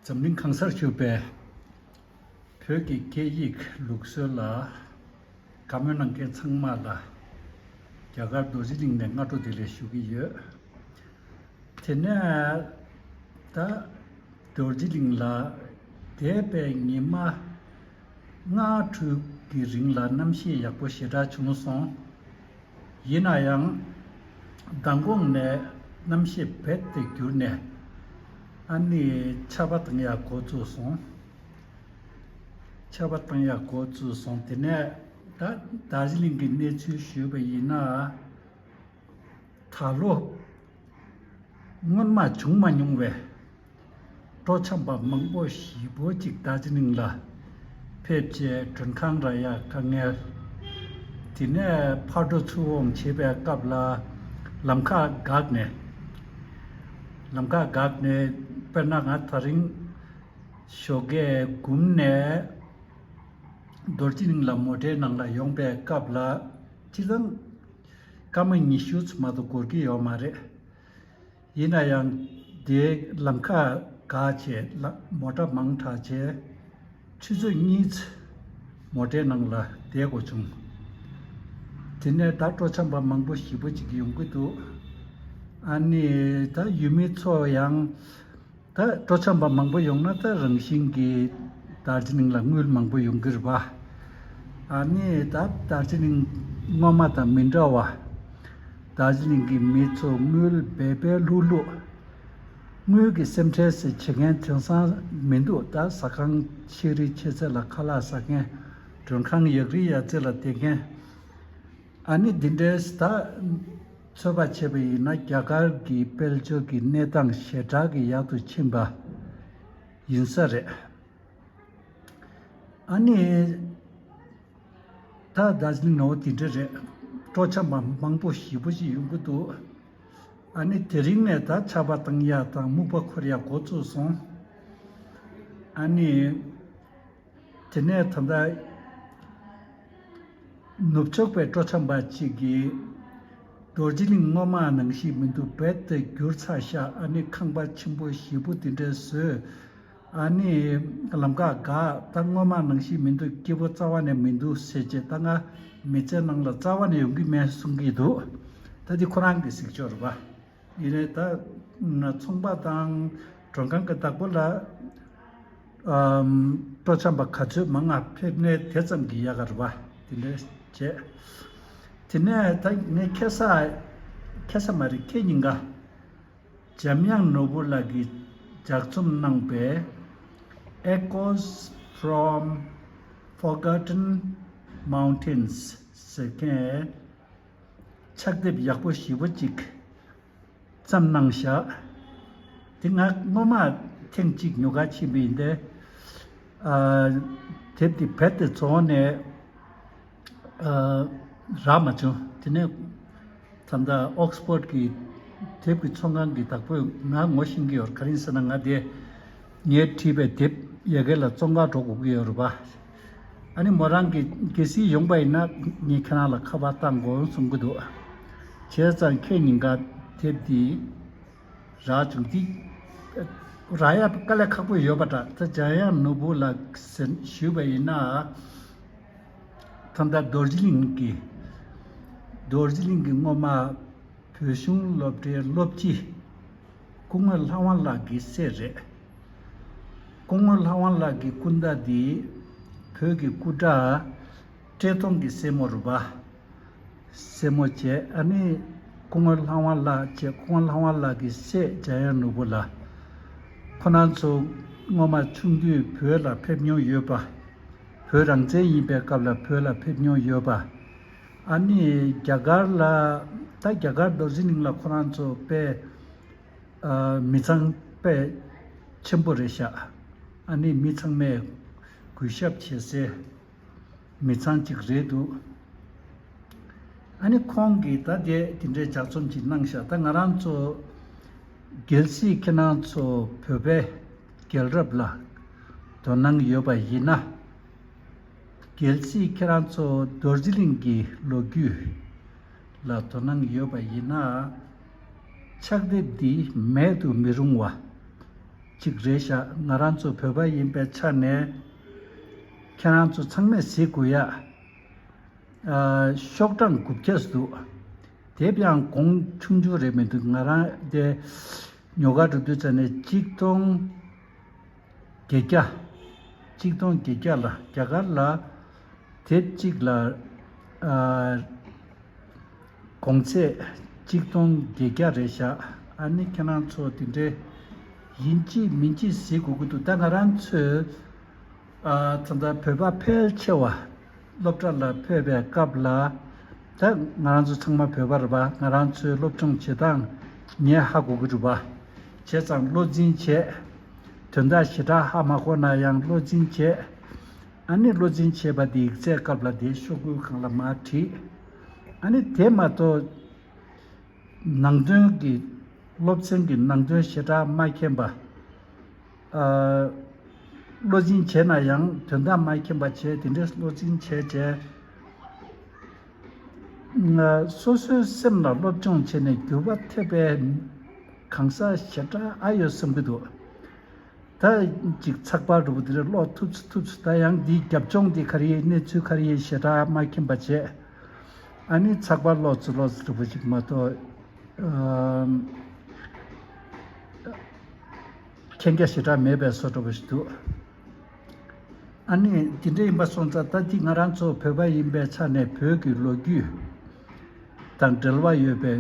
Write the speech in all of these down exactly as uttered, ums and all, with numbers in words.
འཛམ་གླིང་གང་སར་བཞུགས་པའི་བོད་ཀྱི་སྐད་ཡིག་ལུགས་སྲོལ་ལ་བཀའ་མོལ་གནང་མཁན་ཚང་མ་ལ་རྒྱ་གར་རྡོ་རྗེ་གླིང་ནས་སྔ་དྲོ་བདེ་ལེགས་ཞུ་གི་ཡོད། དེ་ནས་ད་རྡོ་རྗེ་གླིང་ལ་འདས་པའི་ཉི་མ་ལྔ་དྲུག་གི་རིང་ལ་གནམ་གཤིས་ཡག་པོ་ཞེ་དྲག་བྱུང་སོང་། ཡིན་ན་ཡང་མདང་དགོང་ནས་གནམ་གཤིས་རྦད་དེ་འགྱུར་ནས་ཨ་ནི་ཆར་པ་བཏང་ཡག་འགོ་བཙུགས་སོང་། ཆར་པ་བཏང་ཡག་འགོ་བཙུགས་སོང་། དེ་ནས་ད་རྡོ་རྗེ་གླིང་གི་གནས་ཚུལ་ཞུས་པ་ཡིན་ན། ད་ལོ་སྔོན་མ་བྱུང་མ་མྱོང་བའི་སྤྲོ་འཆམ་པ་མང་པོ་ཞེ་པོ་ཅིག་རྡོ་རྗེ་གླིང་ལ་ཕེབས་བྱས་མགྲོན་ཁང་རག་ཡག་དཀའ་ངལ། དེ་ནས་ཕར་འགྲོ་ཚུར་འོང་བྱེད་པའི་སྐབས་ལ་ལམ་ཁ་འགག་ནས། ལམ་ཁ་འགག་ནས་དཔེར་ན་ང་ད་རིང་ཞོགས་ཀས་སྒུག་ནས་རྡོ་རྗེ་གླིང་ལ་མོ་ཊའི་ནང་ལ་ཡོང་པའི་སྐབས་ལ་སྤྱིར་བཏང་སྐར་མ་ཉི་ཤུ་ཙམ་མ་གཏོགས་འགོར་གྱི་ཡོད་མ་རེད། ཡིན་ན་ཡང་དེའི་ལམ་ཁ་འགག་བྱས་ལ་མོ་ཊ་མང་དྲགས་བྱས་ཆུ་ཚོད་གཉིས་ཙམ་མོ་ཊའི་ནང་ལ་བསྡད་དགོས་བྱུང་། དེ་ནས་ད་སྤྲོ་འཆམ་པ་མང་པོ་ཞེ་པོ་ཅིག་ཡོང་གི་འདུག་ཨ་ནི་ད་ཡུལ་མི་ཚོ་ཡང་། ད་སྤྲོ་འཆམ་པ་མང་པོ་ཡོང་ན་ད་རང་བཞིན་གྱིས་རྡོ་རྗེ་གླིང་ལ་དངུལ་མང་པོ་ཡོང་གི་རེད་པ། ཨ་ནི་ད་རྡོ་རྗེ་གླིང་སྔོན་མ་དང་མི་འདྲ་བ། རྡོ་རྗེ་གླིང་གི་མི་ཚོ་དངུལ་འབེལ་འབེལ་ལྷུག་ལྷུག་དངུལ་གྱི་སེམས་ཁྲལ་ཟེར་བྱེད་མཁན་དེང་སང་མི་འདུག་ད་ཟ་ཁང་ཆེ་རི་ཆེ་ཚད་ལ་ཁ་ལག་ཟ་མཁན། མགྲོན་ཁང་ཡག་རི་ཡག་ཚད་ལ་བསྡད་མཁན། ཨ་ནི་འདི་འདྲའི་ད་ཚོད་དཔག་བྱས་པ་ཡིན་ན་རྒྱ་གར་གྱི་དཔལ་འབྱོར་གྱི་གནས་སྟངས་ཞེ་དྲག་གི་ཡག་ཏུ་ཕྱིན་པ་ཡིན་ས་རེད། ཨ་ནི་ད་རྡོ་རྗེ་གླིང་ནང་འོ་དེ་འདྲ་རེད། སྤྲོ་འཆམ་པ་མང་པོ་ཞེ་པོ་ཅིག་ཡོང་གི་འདུག་ཨ་ནི་དེ་རིང་ནས་ད་ཆར་པ་བཏང་ཡག་དང་སྨུག་པ་འཁོར་ཡག་འགོ་བཙུགས་སོང་། ཨ་ནི། དེ་ནས་ད་ལྟ་ནུབ་ཕྱོགས་པའི་སྤྲོ་འཆམ་པ་གཅིག་གིས་རྡོ་རྗེ་གླིང་སྔོན་མ་ནང་བཞིན་མི་འདུག་རྦད་དེ་འགྱུར་ཚར་ཤག་ཨ་ནི་ཁང་པ་ཆེན་པོ་ཞེ་པོ་དེ་འདྲ་བཟོས། ཨ་ནི་ལམ་ཁ་འགག་ད་སྔོན་མ་ནང་བཞིན་མི་འདུག་སྐྱིད་པོ་རྩ་བ་ནས་མི་འདུག་ཟེར་བྱས་ད་ང་མི་ཚེ་ནང་ལ་རྩ་བ་ནས་ཡོང་གི་མེད་གསུང་གི་འདུག་ད་འདི་ཁོ་རང་གི་གཟིགས་ཕྱོགས་རེད་པ། ཡིན་ནའི་ད་ཚོང་པ་དང་མགྲོན་ཁང་གི་བདག་པོ་ལ་ཨམ། སྤྲོ་འཆམ་པ་ག་ཚོད་མང་ང་ཕེབས་ནའི་དེ་ཙམ་གྱིས་ཡག་ག་རེད་པ། དེ་འདྲ་བྱས། དེ་ནས་ད་ངས་ཁ་སང་ཁ་སང་མ་རེད་ཁ་ཉིན་ཀ་འཇམ་དབྱངས་ནོར་བུ་ལགས་ཀྱིས་ལྗགས་རྩོམ་གནང་པའི་Echoes from Forgotten Mountains ཟེར་མཁན། ཕྱག་དེབ་ཡག་པོ་ཞེ་པོ་ཅིག་བརྩམས་གནང་བཞག་དེ་ང་སྔོན་མ་ཐེངས་གཅིག་ཉོ་ག་ཕྱིན་པ་ཡིན་ཏེ། ཨ། དེབ་དེ་རྦད་དེ་བཙོང་ནས་ཨ། རག་མ་བྱུང་། དེ་ནས་ད་ལྟ་ཨོག་སི་ཕོར་ཌི་གི་དེབ་ཀྱི་ཚོང་ཁང་གི་བདག་པོས་ང་ངོ་ཤེས་ཀྱི་ཡོད། ག་རེ་ཡིན་ཟེར་ན་ང་དེ། ངས་བྲིས་པའི་དེབ་ཡ་གི་ལ་བཙོང་གར་འགྲོ་དགོས་ཀྱི་ཡོད་རེད་པ། ཨ་ནི་མོ་རང་གིས་གལ་སྲིད་ཡོང་པ་ཡིན་ན་ངས་ཁྱེད་རང་ལ་ཁ་པར་བཏང་དགོས་གསུང་གི་འདུག་བྱས་ཙང་ཁྱེད་ཉིན་ཀ་དེབ་འདི་རག་བྱུང་དེ་རག་ཡ་དཀའ་ལས་ཁག་པོ་ཡོད་པ་འདྲ། ད་འཇམ་དབྱངས་ནོར་བུ་ལགས་ཟེར་ཞུས་པ་ཡིན་ན། ད་ལྟ་རྡོ་རྗེ་གླིང་གི་རྡོ་རྗེ་གླིང་གི་སྔོན་མ། བོད་གཞུང་སློབ་གྲྭའི་སློབ་སྤྱི་སྐུ་ངོ་ལྷ་དབང་ལགས་ཀྱི་སྲས་རེད། སྐུ་ངོ་ལྷ་དབང་ལགས་ཀྱི་སྐུ་ཟླ་འདི་བོད་ཀྱི་སྐུ་དྲག་བཀྲས་མཐོང་གི་སྲས་མོ་རེད་པ། སྲས་མོ་བྱས་ཨ་ནི་སྐུ་ངོ་ལྷ་དབང་ལགས་བྱས་སྐུ་ངོ་ལྷ་དབང་ལགས་ཀྱི་སྲས་འཇམ་དབྱངས་ནོར་བུ་ལགས། ཁོ་རང་ཚོ་སྔོན་མ་ཆུང་དུས་བོད་ལ་ཕེབས་མྱོང་ཡོད་པ། བོད་རང་བཙན་ཡིན་པའི་སྐབས་ལ་བོད་ལ་ཕེབས་མྱོང་ཡོད་པ། ཨ་ནི་རྒྱ་གར་ལ་ད་རྒྱ་གར་རྡོ་རྗེ་གླིང་ལ་ཁོ་རང་ཚོ་དཔེ་ཨ། མི་ཚང་དཔེ་ཆེན་པོ་རེད་ཤག་ཨ་ནི་མི་ཚང་མས་གུས་ཞབས་བྱེད་སའི་མི་ཚང་གཅིག་རེད་འདུག་ཨ་ནི་ཁོང་གིས་ད་དེ་དེ་འདྲའི་ལྗགས་རྩོམ་ཅིག་གནང་ཤག་ད་ང་རང་ཚོ་གལ་སྲིད་ཁྱེད་རང་ཚོ་བོད་པའི་རྒྱལ་རབས་ལ་དོ་སྣང་ཡོད་པ་ཡིན་ན། གལ་སྲིད་ཁྱེད་རང་ཚོ་རྡོ་རྗེ་གླིང་གི་ལོ་རྒྱུས་ལ་དོ་སྣང་ཡོད་པ་ཡིན་ན། ཕྱག་དེབ་འདི་མེད་དུ་མི་རུང་བ། གཅིག་རེད་ཤག་ང་རང་ཚོ་བོད་པ་ཡིན་པའི་ཆ་ནས་ཁྱེད་རང་ཚོ་ཚང་མས་གཟིགས་དགོས་ཡ། ཨ། ཤོག་གྲངས་དགུ་བརྒྱ་འདུག་དེབ་ཡང་གོང་ཆུང་ཆུང་རེད་མི་འདུག་ང་རང་དེ་ཉོ་ག་འགྲོ་དུས་ཙ་ནས་གཅིག་སྟོང་བརྒྱད་བརྒྱ། གཅིག་སྟོང་བརྒྱད་བརྒྱ་ལ་རྒྱ་གར་ལ་དེབ་གཅིག་ལ། ཨ། གོང་ཚད་གཅིག་སྟོང་བརྒྱད་བརྒྱ་རེད་ཤག་ཨ་ནི་ཁྱེད་རང་ཚོ་དེ་འདྲའི་ཡིན་གཅིག་མིན་གཅིག་གཟིགས་དགོས་ཀྱི་འདུག་ད་ང་རང་ཚོས། ཨ། ད་ལྟ་བོད་པ་ཕལ་ཆེ་བ་སློབ་གྲྭ་ལ་ཕེབས་པའི་སྐབས་ལ། ད་ང་རང་ཚོ་ཚང་མ་བོད་པ་རེད་པ། ང་རང་ཚོའི་སློབ་སྦྱོང་བྱེད་སྟངས་ངས་ཧ་གོ་གི་རེད་པ། བྱས་ཙང་བློ་འཛིན་བྱས། དོན་དག་ཞེ་དྲག་ཧ་མ་གོ་ན་ཡང་བློ་འཛིན་བྱས། ཨ་ནི་བློ་འཛིན་བྱས་པ་དེ་ཡིག་ཚད་སྐབས་ལ་དེའི་ཤོག་གུའི་སྒང་ལ་མར་བྲིས། ཨ་ནི་དེ་མ་གཏོགས། ནང་དོན་གྱི། སློབ་ཚན་གྱི་ནང་དོན་ཞེ་དྲག་མ་མཁྱེན་པ། ཨ། བློ་འཛིན་བྱས་ན་ཡང་དོན་དག་མ་མཁྱེན་པ་བྱས། དེ་འདྲའི་བློ་འཛིན་བྱས་བྱས། ང་སོ་སོའི་སེམས་ལ་སློབ་སྦྱོང་བྱས་ནས་འགྱུར་བ་ཐེབས་པའི་གང་ཟག་ཞེ་དྲག་ཨ་ཡོད་བསམ་གྱི་འདུག་ད་ཅིག་ཚགས་པར་འདྲ་པོ་དེ་འདྲ་ཀློག་ཐུབ་ཚུ་ཐུབ་ཚུ། ད་ཡང་འདིའི་རྒྱབ་ལྗོངས་འདི་ག་རེ་ཡིན། གནས་ཚུལ་ག་རེ་ཡིན་ཞེ་དྲག་མ་མཁྱེན་པ་བྱས། ཨ་ནི་ཚགས་པར་ཀློག་ཚུ་ཀློག་ཚུ་འདྲ་པོ་ཅིག་མ་གཏོགས། ཨམ། མཁྱེན་རྒྱ་ཞེ་དྲག་མེད་པའི་བཟོ་འདྲ་པོ་ཞིག་འདུག་ཨ་ནི་དེ་འདྲ་ཡིན་པ་སོང་ཙང་ད་འདི་ང་རང་ཚོ་བོད་པ་ཡིན་པའི་ཆ་ནས་བོད་ཀྱི་ལོ་རྒྱུས་དང་འབྲེལ་བ་ཡོད་པའི་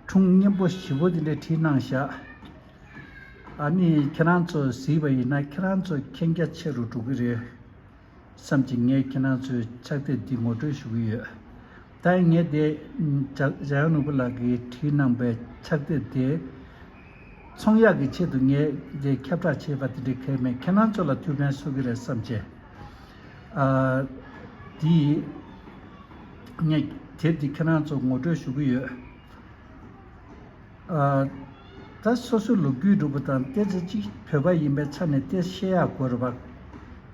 སྒྲུང་སྙན་པོ་ཞེ་པོ་དེ་འདྲ་བྲིས་གནང་བཞག་ཨ་ནི་ཁྱེད་རང་ཚོ་གཟིགས་པ་ཡིན་ན་ཁྱེད་རང་ཚོ་མཁྱེན་རྒྱ་ཆེ་རུ་འགྲོ་གི་རེད་བསམ་གྱི། ངས་ཁྱེད་རང་ཚོའི་ཕྱག་དེབ་འདི་ངོ་སྤྲོད་ཞུ་གི་ཡོད། ད་ངས་དེ་འཇམ་དབྱངས་ནོར་བུ་ལགས་ཀྱིས་བྲིས་གནང་པའི་ཕྱག་དེབ་དེ་ཚོང་ཡག་གི་ཆེད་དུ་ངས་དེ་ཁྱབ་བསྒྲགས་བྱས་པ་དེ་འདྲ་གང་ཡང་མེད། ཁྱེད་རང་ཚོ་ལ་ཐུགས་ཕན་གསོས་ཀྱི་རེད་བསམ་བྱས། ཨ། དེ་ངས་དེབ་འདི་ཁྱེད་རང་ཚོ་ངོ་སྤྲོད་ཞུ་གི་ཡོད། ཨ། ད་སོ་སོའི་ལོ་རྒྱུས་འདྲ་པོ་དང་ཏོག་ཙམ་ཅིག་བོད་པ་ཡིན་པའི་ཆ་ནས་ཏོག་ཙམ་ཤེས་ཡག་དགོས་རེད་པ།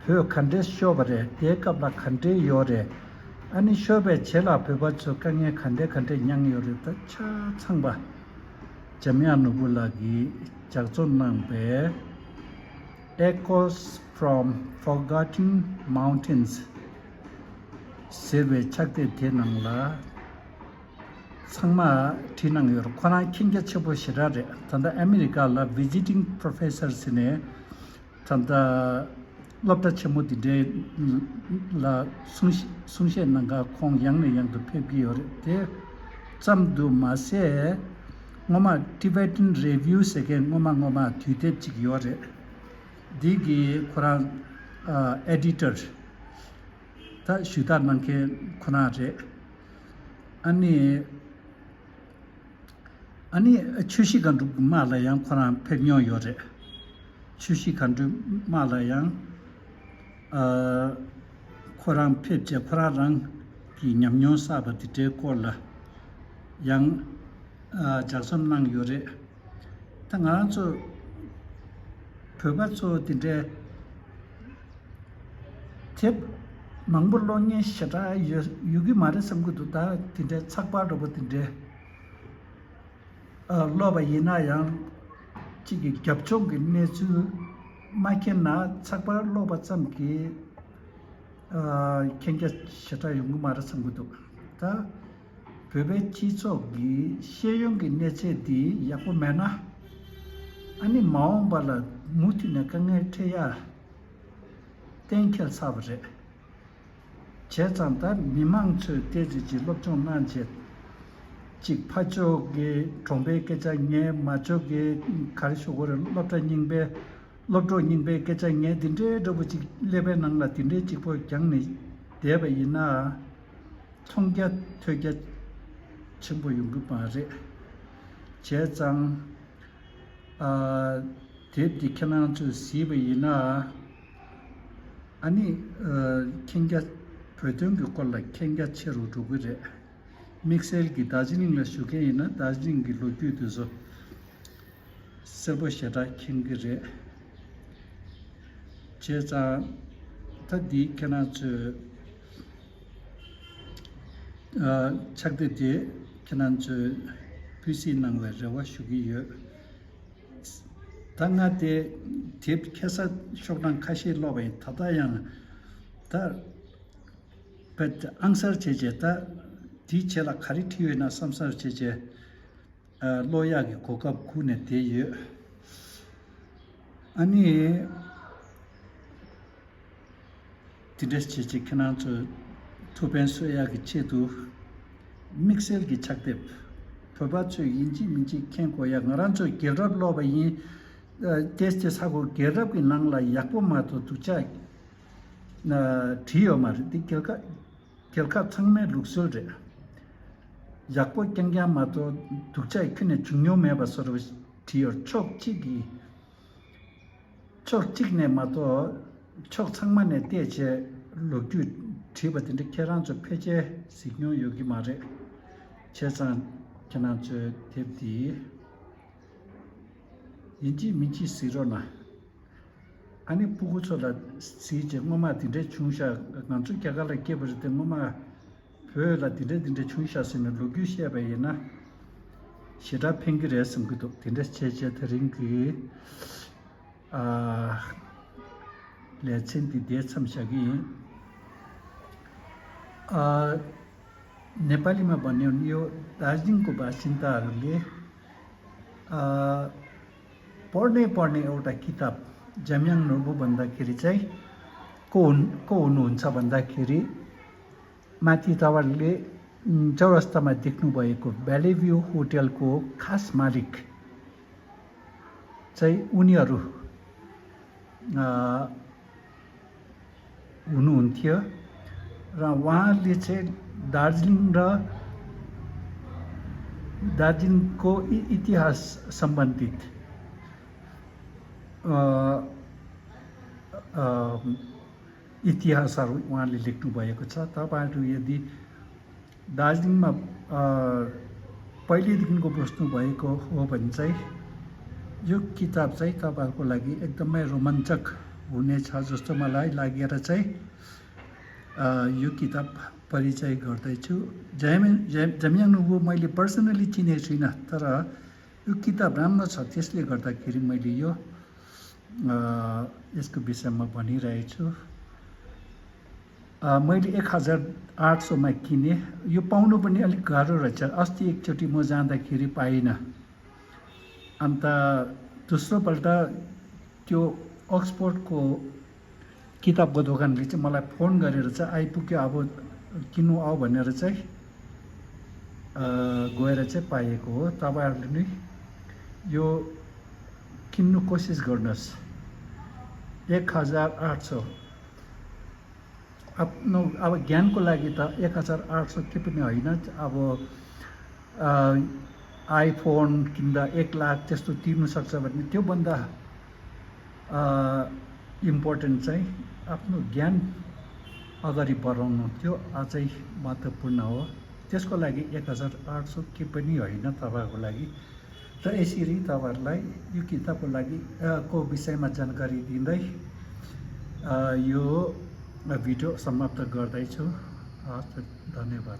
བོད་ག་འདྲས་ཤོར་བ་རེད། དེའི་སྐབས་ལ་ག་འདྲས་ཡོད་རེད། ཨ་ནི་ཤོར་བའི་རྗེས་ལ་བོད་པ་ཚོས་དཀའ་ངལ་ག་འདྲས་ག་འདྲས་མྱངས་ཡོད་རེད། ད་ཆ་ཚང་པ་འཇམ་དབྱངས་ནོར་བུ་ལགས་ཀྱིས་ལྗགས་རྩོམ་གནང་པའི་Echoes from Forgotten Mountains ཟེར་བའི་ཕྱག་དེབ་དེ་ནང་ལ་ཚང་མ་བྲིས་གནང་ཡོད་རེད། ཁོ་རང་མཁྱེན་རྒྱ་ཆེ་པོ་ཞེ་དྲག་རེད། ད་ལྟ་ཨ་མི་རི་ཀ་ལ་Visiting Professor ཟེར་ནས་ད་ལྟ་སློབ་གྲྭ་ཆེན་མོ་འདི་འདྲའི་ལ་གསུང་གསུང་བཤད་གནང་ག་ཁོང་ཡང་ནས་ཡང་དུ་ཕེབས་ཀྱི་ཡོད་རེད། དེ་ཙམ་དུ་མ་ཟད་སྔོན་མ་Tibetan Review ཟེར་མཁན་སྔོན་མ་སྔོན་མ་དུས་དེབ་ཅིག་ཡོད་རེད། འདི་གི་ཁོ་རང་ཨ་editor ད་ཞུ་དག་གནང་མཁན་ཁོ་རང་རེད། ཨ་ནི། ཨ་ནི་ཆུ་བཞི་སྒང་དྲུག་དམག་ལ་ཡང་ཁོ་རང་ཕེབས་མྱོང་ཡོད་རེད། ཆུ་བཞི་སྒང་དྲུག་དམག་ལ་ཡང་ཨ་ཁོ་རང་ཕེབས་བྱས་ཁོ་རང་རང་གི་ཉམས་མྱོང་བསགས་པ་དེ་འདྲའི་སྐོར་ལ་ཡང་ཨ་ལྗགས་རྩོམ་གནང་ཡོད་རེད། ད་ང་རང་ཚོ་བོད་པ་ཚོ་དེ་འདྲའི་དེབ་མང་པོ་ཀློག་མཁན་ཞེ་དྲག་ཡོད་ཡོད་ཀྱི་མ་རེད་བསམ་གྱི་འདུག་ད་དེ་འདྲའི་ཚགས་པར་འདྲ་པོ་དེ་འདྲའི་ཨ་ཀློག་པ་ཡིན་ན་ཡང་གཅིག་གི་རྒྱབ་ལྗོངས་ཀྱི་གནས་ཚུལ་མ་མཁྱེན་ན་ཚགས་པར་ཀློག་པ་ཙམ་གྱིས་ཨ་མཁྱེན་རྒྱ་ཞེ་དྲག་ཡོང་གི་མ་རེད་བསམ་གྱི་འདུག་ད་བོད་པའི་སྤྱི་ཚོགས་ཀྱི་ཤེས་ཡོན་གྱི་གནས་ཚད་འདི་ཡག་པོ་མེད་ན་ཨ་ནི་མ་འོངས་པ་ལ་མུ་མཐུད་ནས་དཀའ་ངལ་འཕྲད་ཡ་གཏན་འཁེལ་ཚར་བ་རེད། བྱས་ཙང་ད་མི་མང་ཚོས་ཏོག་ཙམ་ཅིག་སློབ་སྦྱོང་གནང་བྱས། གཅིག་ཕར་ཕྱོགས་ཀྱི་གྲོང་པའི་སྐད་ཆ་ཉན། མར་ཕྱོགས་ཀྱི་ག་རེ་ཞུ་དགོས་རེད། སློབ་གྲྭ་རྙིང་པའི་སློབ་གྲོགས་རྙིང་པའི་སྐད་ཆ་ཉན། འདི་འདྲའི་འདྲ་པོ་ཅིག་ཀླད་པའི་ནང་ལ་འདི་འདྲའི་གཅིག་པོ་རྒྱང་ནས་བསྡད་པ་ཡིན་ན་མཐོང་རྒྱ་ཐོས་རྒྱ་ཆེན་པོ་ཡོང་གི་མ་རེད། བྱས་ཙང་། ཨ། དེབ་འདི་ཁྱེད་རང་ཚོས་གཟིགས་པ་ཡིན་ན། ཨ་ནི། ཨ། མཁྱེན་རྒྱ། བོད་དོན་གྱི་སྐོར་ལ་མཁྱེན་རྒྱ་ཆེ་རུ་འགྲོ་གི་རེད། དམིགས་བསལ་གྱི་རྡོ་རྗེ་གླིང་ལ་བཞུགས་མཁན་ཡིན་ན་རྡོ་རྗེ་གླིང་གི་ལོ་རྒྱུས་དེ་ཚོ་གསལ་པོ་ཞེ་དྲག་མཁྱེན་གྱི་རེད། བྱས་ཙང་ད་འདི་ཁྱེད་རང་ཚོས། ཨ། ཕྱག་དེབ་དེ་ཁྱེད་རང་ཚོས་ཕུལ་སིལ་གནང་བའི་རེ་བ་ཞུ་གི་ཡོད། ད་ང་དེ་དེབ་ཁ་སང་ཤོག་གྲངས་ཁ་ཤས་ཀློག་པ་ཡིན། ད་ལྟ་ཡང་ད་བེད་ཨང་གསར་བྱས་བྱས། ད་དེའི་རྗེས་ལ་ག་རེ་བྲིས་ཡོད་ན་བསམ་བསམ་བྱས་བྱས། ཨ། ཀློག་ཡག་གི་གོ་སྐབས་ཁུར་ནས་བསྡད་ཡོད། ཨ་ནི། དེ་འདྲ་བྱེད་ཅིག་ཁྱེད་རང་ཚོས་ཐུགས་ཕན་གསོས་ཡག་གི་ཆེད་དུ། དམིགས་བསལ་གྱི་ཕྱག་དེབ། བོད་པ་ཚོས་ཡིན་གཅིག་མིན་གཅིག་མཁྱེན་དགོས་ཡ། ང་རང་ཚོས་རྒྱལ་རབས་ཀློག་པ་ཡིན། ཨ། ཏེས་ཏེས་ཧ་གོ། རྒྱལ་རབས་ཀྱི་ནང་ལ་ཡག་པོ་མ་གཏོགས་སྡུག་ཅག་ན་བྲིས་ཡོད་མ་རེད། འདི་རྒྱལ་ཁབ་རྒྱལ་ཁབ་ཚང་མའི་ལུགས་སྲོལ་རེད། ཡག་པོ་རྐྱང་རྐྱང་མ་གཏོགས་སྡུག་ཅག་ཁྱོན་ནས་བྱུང་མྱོང་མེད་པ་བཟོ་འདྲ་བྲིས་ཡོད། ཕྱོགས་གཅིག་གིས། ཕྱོགས་གཅིག་ནས་མ་གཏོགས་ཕྱོགས་ཚང་མ་ནས་བལྟས་བྱས་ལོ་རྒྱུས་བྲིས་པ་དེ་འདྲ་ཁྱེད་རང་ཚོ་ཕལ་ཆེར་གཟིགས་མྱོང་ཡོད་ཀྱི་མ་རེད། བྱས་ཙང་ཁྱེད་རང་ཚོའི་དེབ་འདི་ཡིན་གཅིག་མིན་གཅིག་གཟིགས་རོགས་གནང་། ཨ་ནི་སྤུ་གུ་ཚོ་ལ་གཟིགས་བྱས། སྔོན་མ་དེ་འདྲ་བྱུང་ཤག་ང་ཚོ་རྒྱ་གར་ལ་སྐྱེས་པ་རེད་དེ། སྔོན་མ་བོད་ལ་དེ་འདྲ་དེ་འདྲ་བྱུང་ཤག་ཟེར་ནས་ལོ་རྒྱུས་བཤད་པ་ཡིན་ན་ཞེ་དྲག་ཕན་གྱི་རེད་བསམ་གྱི་འདུག་དེ་འདྲ་བྱས་བྱས་དེ་རིང་གི། ཨ། ལེ་ཚན་འདི་འདིར་མཚམས་བཞག་གི་ཡིན། अ, नेपालीमा भन्ने हो भने यो दार्जिलिङको बासिन्दाहरूले, अ, पढ्नै पर्ने एउटा किताब जम्याङ नुबु भन्दाखेरि चाहिँ को हुन्, को हुनुहुन्छ भन्दाखेरि, माथि तपाईँहरूले, उम्, चौरस्तामा देख्नुभएको भ्याली भ्यू होटलको खास मालिक चाहिँ उनीहरू, अ, हुनुहुन्थ्यो र उहाँले चाहिँ दार्जिलिङ र दार्जिलिङको इ-, इतिहास सम्बन्धित, अ, अ, इतिहासहरू उहाँले लेख्नुभएको छ। तपाईँहरू यदि दार्जिलिङमा, अ, पहिलेदेखिको बस्नुभएको हो भने चाहिँ यो किताब चाहिँ तपाईँहरूको लागि एकदमै रोमाञ्चक हुनेछ जस्तो मलाई लागेर चाहिँ, अ, यो किताब परिचय गर्दैछु। जयम-, जय-, जम्याङ नुबु मैले personally चिनेको छुइनँ, तर यो किताब राम्रो छ, त्यसले गर्दाखेरि मैले यो, अ, यसको विषयमा भनिरहेछु। अ, मैले एक हजार आठ सौमा किनेँ। यो पाउनु पनि अलिक गाह्रो रहेछ। अस्ति एकचोटि म जाँदाखेरि पाइनँ। अन्त दोस्रोपल्ट त्यो अक्सफोर्डको किताबको दोकानले चाहिँ मलाई फोन गरेर चाहिँ, "आइपुग्यो, अब किन्नु आऊ" भनेर चाहिँ, अ, गएर चाहिँ पाएको हो। तपाईँहरूले नि यो किन्नु कोसिस गर्नुहोस्। एक हजार आठ सौ। आफ्नो अब ज्ञानको लागि त एक हजार आठ सौ के पनि होइन। अब, अ, iPhone किन्दा एक लाख त्यस्तो तिर्नु सक्छ भने त्योभन्दा, अ, important चाहिँ आफ्नो ज्ञान अगाडि बढाउनु, त्यो अझै महत्त्वपूर्ण हो। त्यसको लागि एक हजार आठ सौ के पनि होइन तपाईँहरूको लागि। र यसरी तपाईँहरूलाई यो किताबको लागि, अ, को विषयमा जानकारी दिँदै, अ, यो भिडियो समाप्त गर्दैछु। हस्, धन्यवाद।